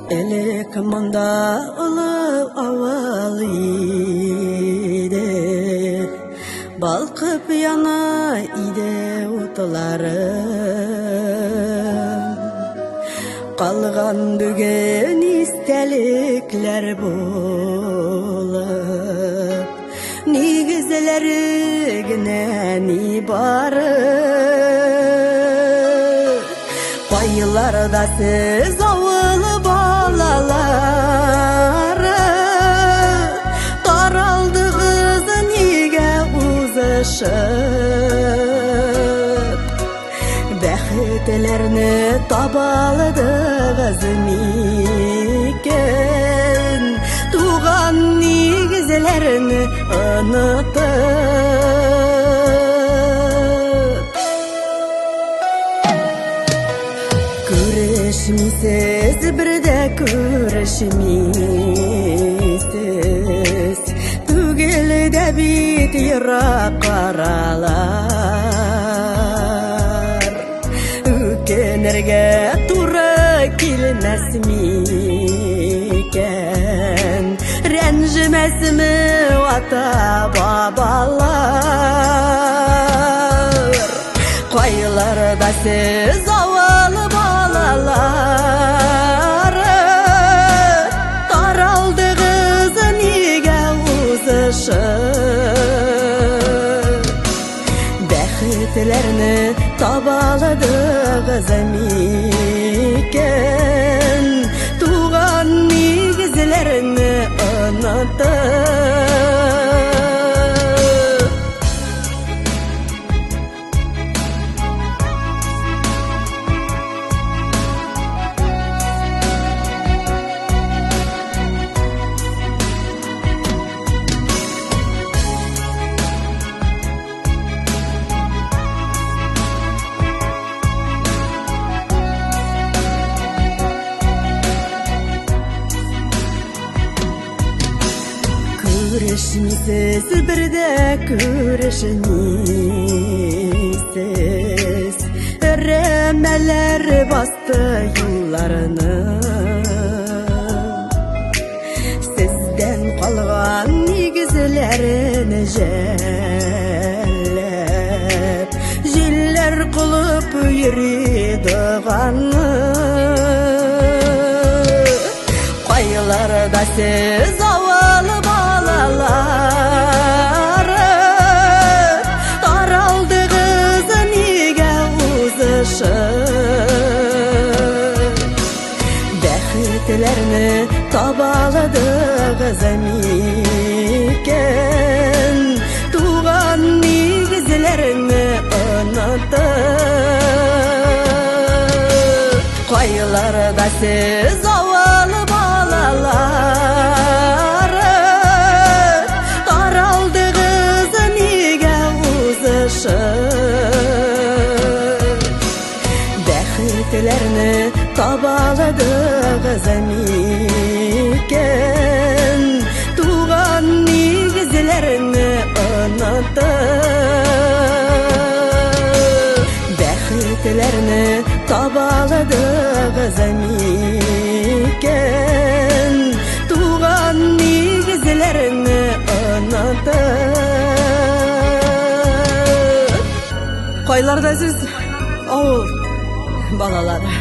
Элек монда олы авыл иде, Балкып яна иде утлары. Калган бүген истәлекләр булып, Нигезләре генә ни бары. Кайларда сез, авыл балалары, Таралдыгыз нигә узышып? Бәхетләрне табалдыгыз микән? Туган нигезләрне онытып. Күрешмисез, бер дә күрешмисез. Түгел дә бит ерак аралар. Үкенергә туры килмәс микән? Рәнҗемәсме ата-бабалар? Кайларда сез, авыл балалары, Таралдыгыз нигә узышып? Бәхетләрне табалдыгыз микән? Туган нигезләрне онытып. Күрешмисез, бер дә күрешмисез. Өрәмәләр басты юлларны. Сездән калган нигезләрен жәлләп, Җилләр кылып йөри доганы. Кайларда сез, авыл балалары, Таралдыгыз нигә узышып? Бәхетләрне табалдыгыз микән? Туган нигезләрне онытып. Кайларда сез, авыл балалары, Таралдыгыз нигә узышып? Бәхетләрне табалдыгыз микән? Туган нигезләрне онытып. Бәхетләрне табалдыгыз микән? Туган нигезләрне онытып. Кайларда сез, авыл балалары?